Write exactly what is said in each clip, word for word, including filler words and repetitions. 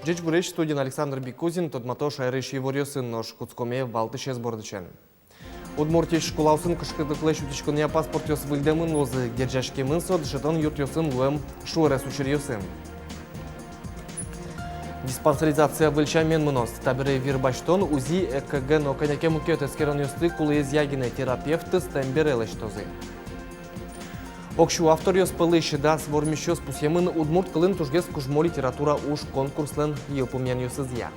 Ӟечбуресь! Студиын Александр Бикузин. Тодмато шаерысь иворъёсын. Нош кутскоме валтӥсез бордысен. Удмуртиысь школаосын кышкытлыклэсь утиськонъя паспортъёс выльдэмын луозы. Герӟаськемын со дышетон юртъёсын луэм шуэрес учыръёсын. Диспансеризация выль сямен мыноз. Табере вир басьтон, УЗИ, ЭКГ но кӧня ке мукет эскеронъёсты кулэезъя гинэ терапевт ыстэм бере лэсьтозы. Ог сю авторъёс пӧлысь дас вормисьёс пусъемын удмурт кылын тужгес кужмо литература уж конкурслэн йылпумъянъёсызъя.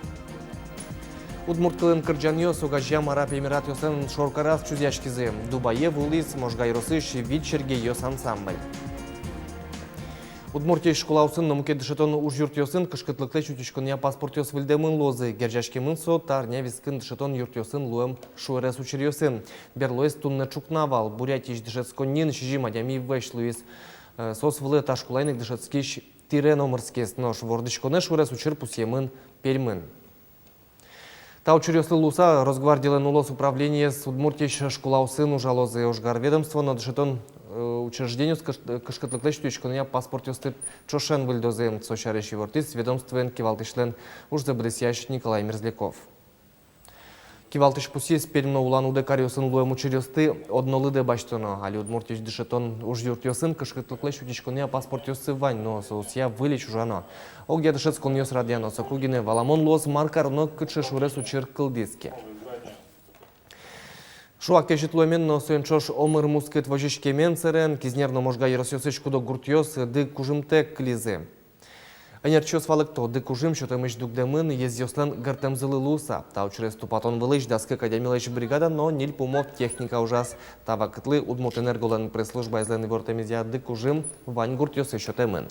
Удмурт кылын кырӟанъёс огазеям Араб Эмиратъёслэн шоркараз чузъяськизы. Дубае вуылӥз Можга ёросысь «Вить Сергейёс» ансамбль. Удмуртиысь школаосын но мукет дышетон ужъюртъёсын кышкытлыклэсь утиськонъя паспортъёс выльдэмын луозы. Герӟаськемын со та арня вискын дышетон юртъёсын луэм шуэрес учыръёсын. Берлоез туннэ ӵукна вал. Бурятиысь дышетсконниын сизьым адями вӧсь луиз. Э, соос вылэ та школаын ик дышетскись тӥре номырскиз. Нош вордӥськонэ шуэрес учыр пусъемын Пермын. Та учыръёслы луыса Росгвардилэн улос управлениез Удмуртиысь школаосын ужалозы. Ожгар ведомство но дышетон, э, учреждениос кыш-, кышкытлыклэсь утиськонъя паспортъёсты ӵошен выльдозы. Со сярысь ивортӥз ведомствоен кивалтӥсьлэн ужзэ быдэсъясь Николай Мерзляков. Кивалтӥсь пусйиз: Пермь но Улан-Удэ каръёсын луэм учыръёсты одно лыдэ басьтоно. Али Удмуртиысь дышетон ужъюртъёсын кышкытлыклэсь утиськонъя паспортъёссы вань, но соосъя выльысь ужано. Огъя дышетсконъёс радъяно. Соку гинэ валамон луоз, мар кароно, кыӵе шуэрес учыр кылдӥз ке. Шуак кезьыт луэмен но соин ӵош омыр мускыт возиськемен сэрен Кизнер но Можга ёросъёсысь куд-ог гуртъёс дык кужымтэк кылизы. Ӧнерчиос валэкто: дык кужым сётэмысь дугдэмын йӧзъёслэн гыртэмзылы луыса. Та учырез тупатон вылысь дас кык адямилэсь бригада но ньыль пумо техника ужаз. Та вакытлы Удмуртэнерголэн пресс-службаезлэн ивортэмезъя, дык кужым вань гуртъёсы сётэмын.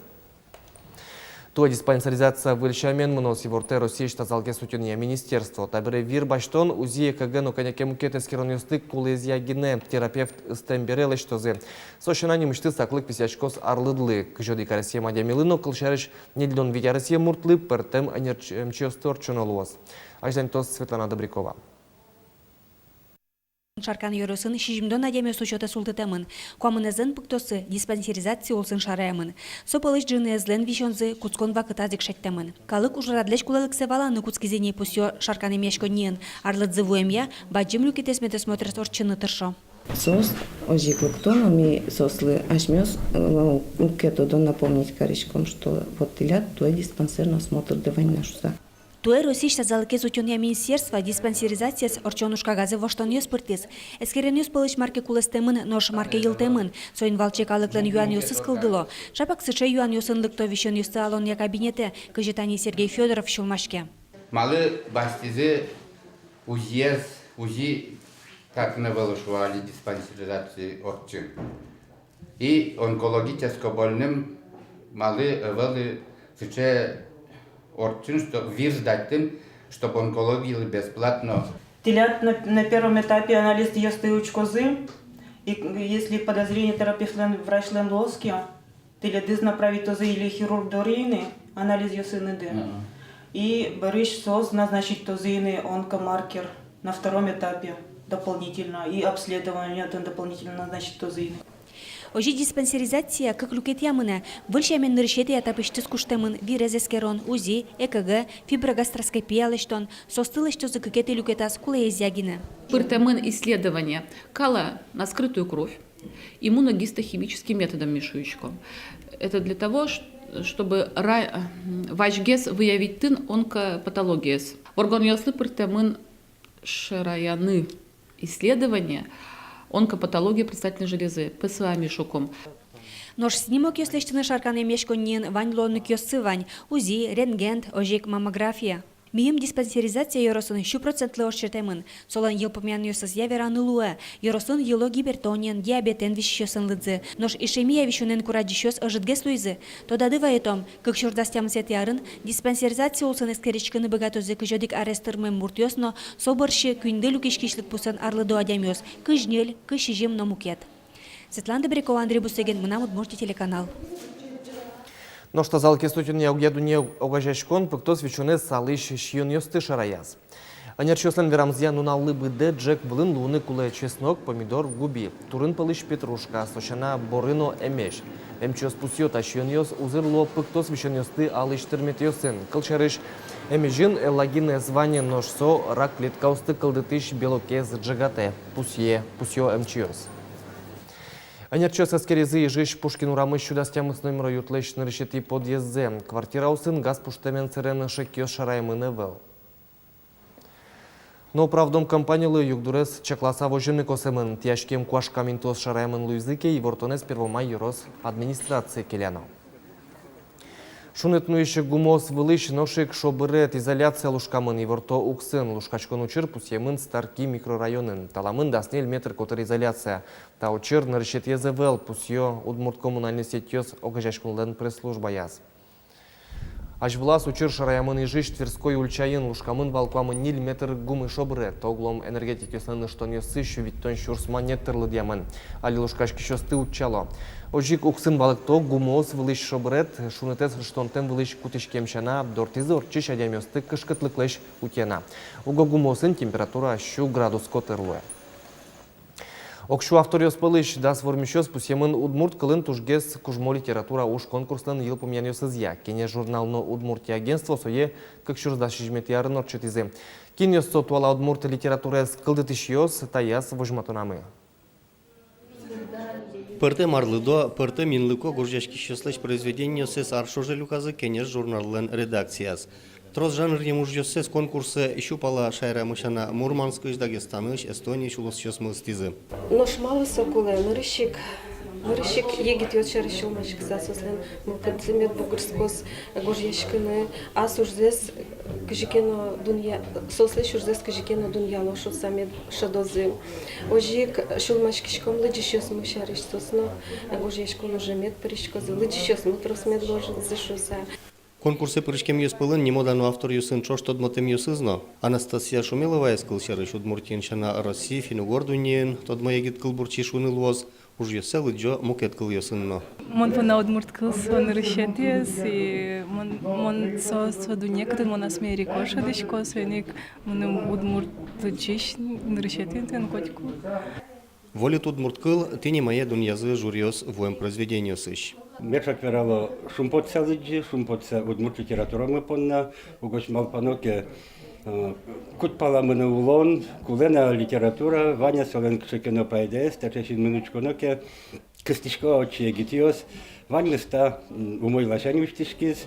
Туэ диспансеризация выль сямен мыноз, ивортэ Россиысь тазалыкез утёнъя министерство. Табере вир басьтон, УЗИ, ЭКГ но кӧня ке мукет эскеронъёсты кулэезъя гинэ, терапевт ыстэм бере лэсьтозы. Со сяна нимысьтыз саклык висъяськоз арлыдлы. Кызь одӥг аресъем адямилы но, кылсярысь, ньыльдон вить аресъем муртлы пӧртэм ӧнерчиосты ортчоно луоз. Азьланьтоз Светлана Добрякова. Шаркан ёросын сизьымдон адямиос учётэ султытэмын. Куамынэзлэн пуктоссы диспансеризация улсын шараямын. Со пӧлысь ӝыныезлэн висёнзы кутскон вакытаз ик шедьтэмын. Калык ужрадлэсь кулэлыксэ валаны кутскиз ини, пусъё Шаркан эмъяськонниын. Арлыдзы вуэмъя, бадӟым люкетэз медосмотрез ортчыны тыршо. Соос озьы ик лыкто но, ми соослы асьмеос, э, уг ке тодо, напомнить кариськом, что вот тӥляд туэ диспансерный осмотрды вань на шуса. Туэ Россиысь тазалыкез утёнъя министерство диспансеризациез ортчон ужкагазы воштонъёс пыртӥз. Эскеронъёс пӧлысь мар ке кулэстэмын, нош мар ке йылтэмын, соин валче калыклэн юанъёсыз кылдыло. Шапак сыӵе юанъёсын лыкто висёнъёсты алонъя кабинетэ, кызьы тани Сергей Фёдоров сюлмаське. Малы басьтӥзы УЗИез, УЗИ так но ӧвӧл, шуо, али диспансеризация ортчын. И онкологической больным малы ӧвӧл сыӵе ортчын, что вир сдать тын, чтоб онкологиялы бесплатно. Тӥляд на, на первом этапе анализъёсты учкозы, и если подозрение терапевтлэн, врачлэн луоз ке, тӥледыз направитозы или хирург доры ини анализъёс ини, да. Мгм. И бӧрысь соос назначитозы ини онкомаркер на втором этапе дополнительно, и обследование отын дополнительно назначитозы ини. Озьы диспансеризация кык люкетъя мынэ. Выль сямен нырысетӥ этапысьтыз куштэмын вирез эскерон, УЗИ, ЭКГ, фиброгастроскопия лэсьтон. Соосты лэсьтозы кыкетӥ люкетаз кулэезъя гинэ. Пыртэмын исследование кала на скрытую кровь иммуногистохимическим методом, ми шуиськом. Это для того, ш-, чтобы ра-, м, вазьгес выявить тын онкопатологиез. Воргоронъёслы пыртэмын шараяны исследование онкопатология предстательной железы, ПСА ми шуком. Нош снимокъёс лэсьтыны Шаркан эмъяськонниын вань луонлыкъёссы вань: УЗИ, рентген, озьы ик маммография. Миым диспансеризация ёросын сю процентлы ортчытэмын. Солэн йылпумъянъёсызъя вераны луэ: ёросын йыло гипертониен, диабетэн висисьёсын лыдзы. Нош ишемия висёнэн курадӟисьёс ӧжытгес луизы. Тодады вайытом, кык сюрс дас тямысэтӥ арын диспансеризация улсын эскериськыны быгатозы кызь одӥг арес тырмем муртъёс но со бӧрсьы куиньды люкиськись лыдпусэн арлыдо адямиос, кызь ньыль, кызь сизьым но мукет. Светлана Добрякова, Андрей Бусыгин, «Мынам Удмуртие» телеканал. Нош тазалыкез утёнъя огъя дунне огазеяськон пыктос висёнэз салысь сиёнъёсты шараяз. Ӧнерчиослэн верамзыя, нуналлы быдэ ӝӧк вылын луыны кулэ чеснок, помидор, губи, турын пӧлысь петрушка, со сяна боры но эмезь. Эмчиос пусъё: та сиёнъёс узыр луо пыктос висёнъёсты алӥсь тырметъёсын. Кылсярысь, эмезьын эллагин ӧз вань, нош со рак клеткаосты кылдытӥсь белокез ӝегатэ, пусъе, пусъё эмчиос. Ӧнерчиос эскеризы Ижысь Пушкин урамысь сю дас тямыс номеро юртлэсь нырысетӥ подъездзэ. Квартираосын газ пуштэмен сэрен шекъёс шараямын ӧвӧл. Но «Управдом» компаниялы югдурез чакласа возьыны косэмын. Тӥяськем куашкам интыос шараямын луизы ке, ивортонэз Первомай ёрос администрацие келяно. Шуныт нуись гумыос вылысь нош ик шобырет изоляция лушкамын, иворто УКСын. Лушкаськон учыр пусъемын Старки микрорайонын. Таламын дас ньыль метр котыр изоляция. Та учыр нырысетӥез ӧвӧл, пусъё «Удмурт коммунальной сетьёс» огазеяськонлэн пресс-службаяз. Азьвылаз учыр шараямын Ижысь Тверской ульчаын. Лушкамын вал куамын ньыль метр гумы шобырет. Оглом энергетикъёслэн ыштонъёссы сю витьтон сюрс манет тыр лыдъямын. Али лушкаськисьёсты утчало. Озьы ик УКСын валэкто: гумыос вылысь шобырет шунытэз ыштонтэм вылысь кутӥськем сяна, дортӥзы ортчись адямиосты кышкытлыклэсь утена. Уго гумыосын температура сю градус котыр луэ. Ог сю авторъёс пӧлысь дас вормисьёс пусъемын удмурт кылын тужгес кужмо литература уж конкурслэн йылпумъянъёсызъя. «Кенеш» журнал но «Удмуртия» агентство сое кык сюрс дас сизьыметӥ арын ортчытӥзы. Кинъёс со туала удмурт литератураез кылдытӥсьёс, таяз возьматонамы. Пӧртэм арлыдо, пӧртэм инлыко гожъяськисьёслэсь произведениосыз ар ӵоже люказы «Кенеш» журналлэн редакцияз. Трос жанръем ужъёссэс конкурсэ сю пала шаерамы сяна Мурманскысь, Дагестанысь, Эстониысь улосчиосмы ыстӥзы. Нош малы со кулэ? Нырысь ик, нырысь ик егитъёс сярысь сюлмаськыса, соослэн мылкыдзы мед бугырскоз гожъяськыны, ас ужзэс кызьы ке но дунъя-, соослэсь ужзэс кызьы ке но дунъяло шуыса мед шӧдозы. Озьы ик сюлмаськиськом лыдӟисьёсмы сярысь, соос но гожъяськон уже мед пыриськозы, лыдӟисьёсмы трос мед луозы шуыса. Конкурсэ пыриськемъёс пӧлын нимо-дано авторъёсын ӵош тодмотэмъёсыз но. Анастасия Шумиловаез, кылсярысь, Удмуртиын сяна Россиысь, финн-угор дуннеын тодмо егит кылбурчи шуыны луоз, ужъёссэ лыдӟо мукет кылъёсын но. Мон понна удмурт кыл со нырысетӥез, и мон, мон со, со дунне, кытын мон асме эрико, шӧдӥсько, соин ик мыным удмурт лыдӟись нырысетӥ интыын котьку. «Волит удмурт кыл» — тӥни мае дунъязы жюриос вуэм произведениосысь. Меӵак верало: шумпотыса лыдӟы, шумпотыса удмурт литературамы понна. Угось малпано ке, э, кудпала мынэ улон, кулэ на литература, вань-а солэн кыӵе ке но пайдаез, таӵе синмын учконо ке, кыстӥсько отчы егитъёс, ваньмыз та, м, умой ласянь усьтӥськиз.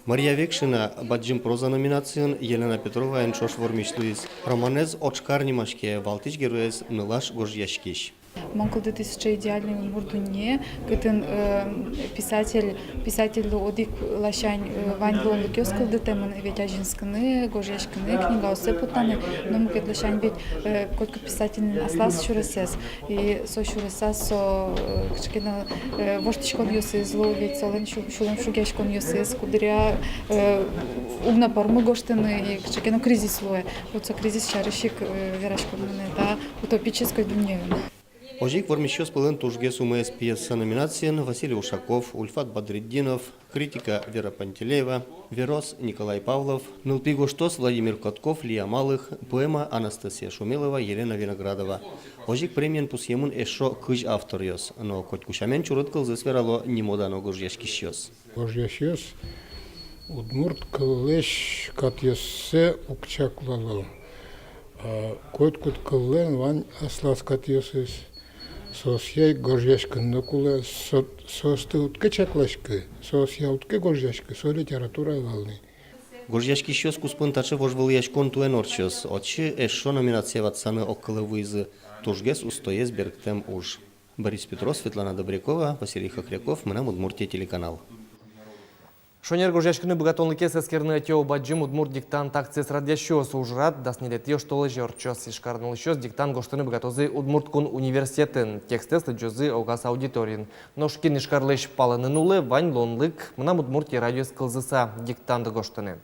Мария Векшина «Бадӟым проза» номинациын Елена Петроваен ӵош вормись луиз. Романэз «Ожкар» нимаське, валтӥсь героез — нылаш гожъяськись. Мон кылдытӥ сыӵе идеальной удмурт дунне, кытын, э, писатель, писательлы одӥг ласянь, э, вань луонлыкъёс кылдытэмын, ведь азинскыны, гожъяськыны, книгаоссэ поттаны, но мукет ласянь ведь, э, котькуд писательлэн аслаз сюресэз. И со сюресаз, со, э, кыӵе ке но, э, воштӥськонъёсыз луо, ведь солэн сю-, сюлэмшугъяськонъёсыз, куддыръя, э, уг на пӧрмы гожтыны, и кыӵе ке но кризис луэ. Вот со кризис сярысь ик, э, вераськон мынэ та утопической дуннеын. Озьы ик вормисьёс пӧлын тужгес умоез пьеса номинациын Василий Ушаков, Ульфат Бадретдинов, критика Вера Пантелеева, верос Николай Павлов, нылпи гожтос Владимир Котков, Лия Малых, поэма Анастасия Шумилова, Елена Виноградова. Озьы ик премиен пусъемын эшшо кызь авторъёс, но котьку сямен чурыт кылзэс верало нимо-дано гожъяськисьёс. Гожъясьёс удмурт кыллэсь катъёссэ уг чаклало. А котькуд кыллэн вань аслаз катъёсыз. Соосъя ик гожъяськыны кулэ, со-, соосты уд ке чакласькы, соосъя уд ке гожъяськы, со литература ӧвӧл ни. Гожъяськисьёс куспын таӵе вожвылъяськон туэ но ортчоз. Отчы эшшо номинация ватсаны огкылэ вуизы: тужгес устоез берыктэм уж. Борис Петров, Светлана Добрякова, Василий Хохряков, «Мынам Удмуртие» телеканал. Шонер гожъяськыны быгатонлыкез эскерыны ӧтё «Бадӟым удмурт диктант» акциез радъясьёс. Ужрад дас ньылетӥ оштолэзе ортчоз. Ижкарын улӥсьёс диктант гожтыны быгатозы Удмурт кун университетын. Текстэз лыдӟозы огаз аудиториын. Нош кин Ижкарлэсь палэнын улэ, вань луонлык «Мынам Удмуртие» радиоез кылзыса диктант гожтыны.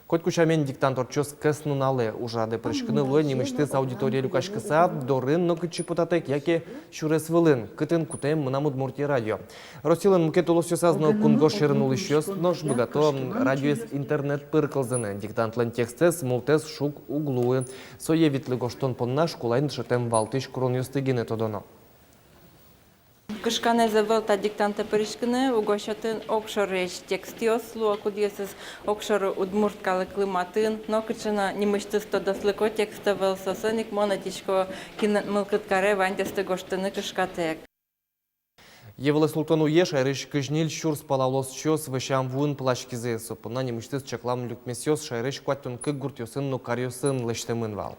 Котьку сямен, диктант ортчоз кӧснуналэ. Ужрадэ пыриськыны луэ нимысьтыз аудиторие люкаськыса, дорын нокытчы потатэк яке сюрес вылын, кытын кутэм «Мынам Удмуртие» радио. Россилэн мукет улосъёсаз но кунгож сьӧрын улӥсьёс нош быгато радиоез интернет пыр кылзыны. Диктантлэн текстэз мултэс шуг уг луы. Сое витлы гожтон понна школаын дышетэм валтӥсь куронъёсты гинэ тодоно. Кышканэз ӧвӧл та диктантэ пыриськыны, уго сётын огшорысь текстъёс луо, кудъёсыз огшоры удмурт калыклы матын, нокыӵе но нимысьтыз тодослыко текст ӧвӧл, соосын ик мон ӧтисько, кин мылкыд каре ваньдэсты гожтыны кышкатэк. Йӧвылэ султон уе шаерысь кызь ньыль сюрс пала улосчиос вӧсям вуын пыласькизы. Со понна нимысьтыз чаклам люкмесъёс шаерысь куатьтон кык гуртъёсын но каръёсын лэсьтэмын вал.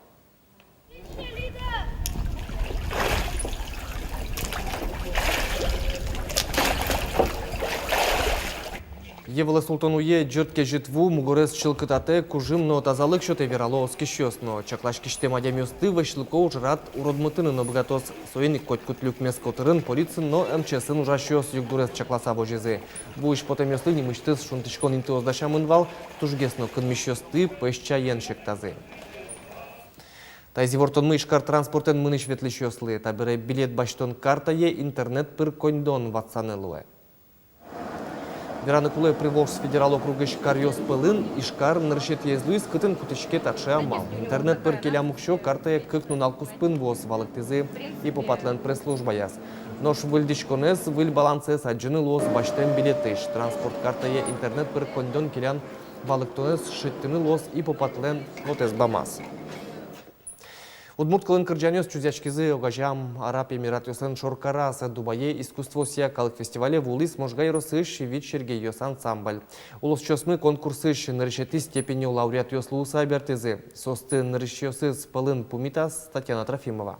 Йӧвылэ султон уе ӟырт кезьыт ву мугорез чылкытатэ, кужым но тазалык сётэ, верало оскисьёс. Но чакласькисьтэм адямиосты вӧсьлыко ужрад уродмытыны но быгатоз. Соин ик котькуд люкмес котырын полициын но МЧС-ын ужасьёс югдурез чакласа возизы. Вуысь потэмъёслы нимысьтыз шунтӥськон интыос дасямын вал, тужгес но кынмисьёсты пӧсь чаен сектазы. Таиз ивортонмы Ижкар транспортэн мынӥсь-ветлӥсьёслы. Табере билет басьтон картае интернет пыр коньдон ватсаны луэ. Вераны кулэ, Приволжск федерал округысь каръёс пӧлын Ижкар нырысетӥез луиз, кытын кутӥське таӵе амал. Интернет пыр келям уксё картае кык нунал куспын вуоз, валэктӥзы ИПОПАТлэн пресс-службаяз. Нош выльдӥськонэз, выль балансэз адӟыны луоз басьтэм билетысь. Транспорт картае интернет пыр коньдон келян валэктонэз шедьтыны луоз ИПОПАТлэн вотэс бамаз. Удмурт кылын кырӟанъёс чузъяськизы Огазеям Араб Эмиратъёслэн шоркараз. Дубае искусствоосъя калык фестивале вуылӥз Можга ёросысь «Вить Сергейёс» ансамбль. Улосчиосмы конкурсысь нырысетӥ степеньё лауреатъёс луыса бертӥзы. Соосты нырысьёсыз пӧлын пумитаз Татьяна Трофимова.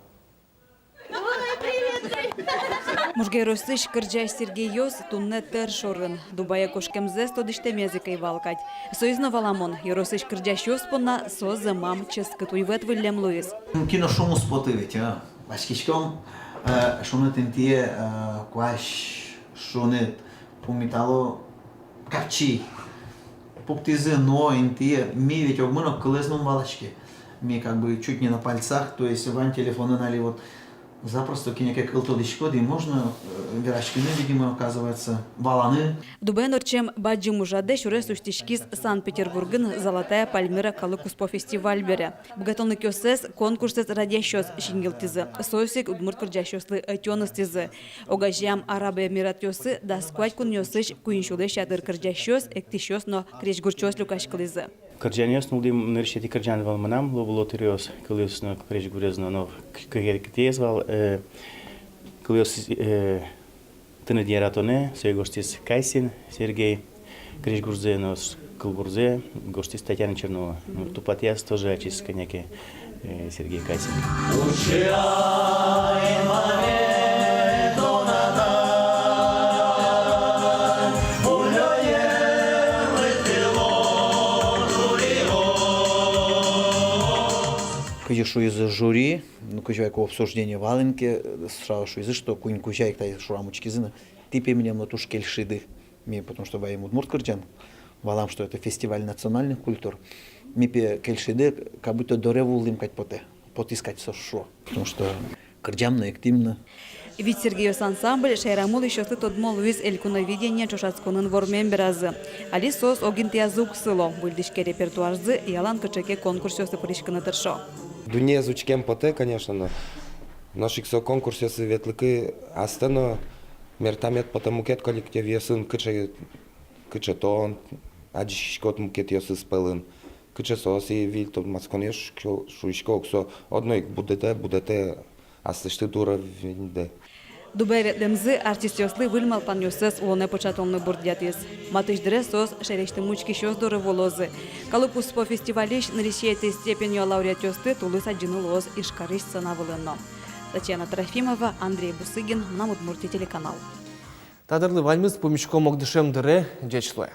Можга ёросысь кырӟась Сергейёс туннэ тӧр шорын. Дубае кошкемзэс тодӥсьтэмез ик ӧй вал кадь. Соиз но валамон, ёросысь кырӟасьёс понна со зэмам ческыт уйвӧт выллем луиз. Кино шумпотыса потэ ведь, а? Васькиськом, э, шуныт интые, э, куазь шуныт пумитало капчи. Пуктӥзы но интые, ми ведь огмы но кылэз но ум валаське. Ми как бы чуть не на пальцах, то есть вань телефонын али вот запросто кинэ ке кыл тодӥськод, и можно, э, вераськыны, видимо, оказывается, валаны. Дубаен ортчем бадӟым ужрадэ сюрес усьтӥськиз Санкт-Петербургын «Золотая пальмира» калык куспо фестиваль бере. Быгатонлыкъёссэс конкурсэз радъясьёс синйылтӥзы. Соос ик удмурт кырӟасьёслы ӧтён ыстӥзы. Огазеям Араб Эмиратъёсы дас куать кунъёсысь куинь сюлэсь ятыр кырӟасьёс, эктӥсьёс но крезьгурчиос люкаськылӥзы. Кырӟанъёс нуллӥм, нырысетӥ кырӟан вал мынам, «Лобыло тыриос», кылъёсыз но, крезьгурез но, но к-, к-, кыкетӥез вал, э, кылъёс, э, «Тыныд яратонэ», сое гожтӥз Кайсин Сергей, крезьгурзэ но с-, кылбурзэ гожтӥз Татьяна Чернова. Ну, тупатъяз тоже ачиз кӧня ке, э, Сергей Кайсин. Кызьы шуизы жюри, ну, кызьы вайку обсуждение вал ини ке, сразу шуизы, что куинь кузя ик таиз шорам учкизы но, тӥ, пе, милемлы туж кельшиды. Ми, потому что ваем удмурт кырӟан, валам, что это фестиваль национальных культур. Ми, пе, кельшиды, как будто доре вуылӥм кадь потэ, потӥз кадь со шуо. Потому что кырӟам но, эктӥм но. «Вить Сергейёс» ансамбль шаерамы улӥсьёслы тодмо луиз «Элькуновидение» ӵошатсконын вормем беразы. Али соос огинтыязы уг сыло, выльдӥське репертуарзы, ялан кыӵе ке конкурсъёсы пыриськыны тыршо. Дуннеез учкем потэ, конечно, но нош ик со конкурсъёсы ветлыку астэ но мертам-мед потэ мукет коллективъёсын, кыӵе, кыӵе тон адӟиськод мукетъёсыз пӧлын, кыӵе соос, и выль тодматсконъёс, шуисько, шуисько ук, со одно ик будэтэ, будэтэ аслэсьтыд уровеньдэ. Дубае ветлэмзы артистъёслы выль малпанъёссэс улонэ пыӵатонлы бурдъятӥз. Матысь дыре соос шаерысьтым учкисьёс доры вуылозы. Калык куспо фестивальысь нырысетӥ степеньё лауреатъёсты тулыс адӟыны луоз Ижкарысь сцена вылын но. Татьяна Трофимова, Андрей Бусыгин, «Мынам Удмуртие» телеканал. Та дырлы ваньмыз, пумиськом ог дышем дыре, ӟеч луэ.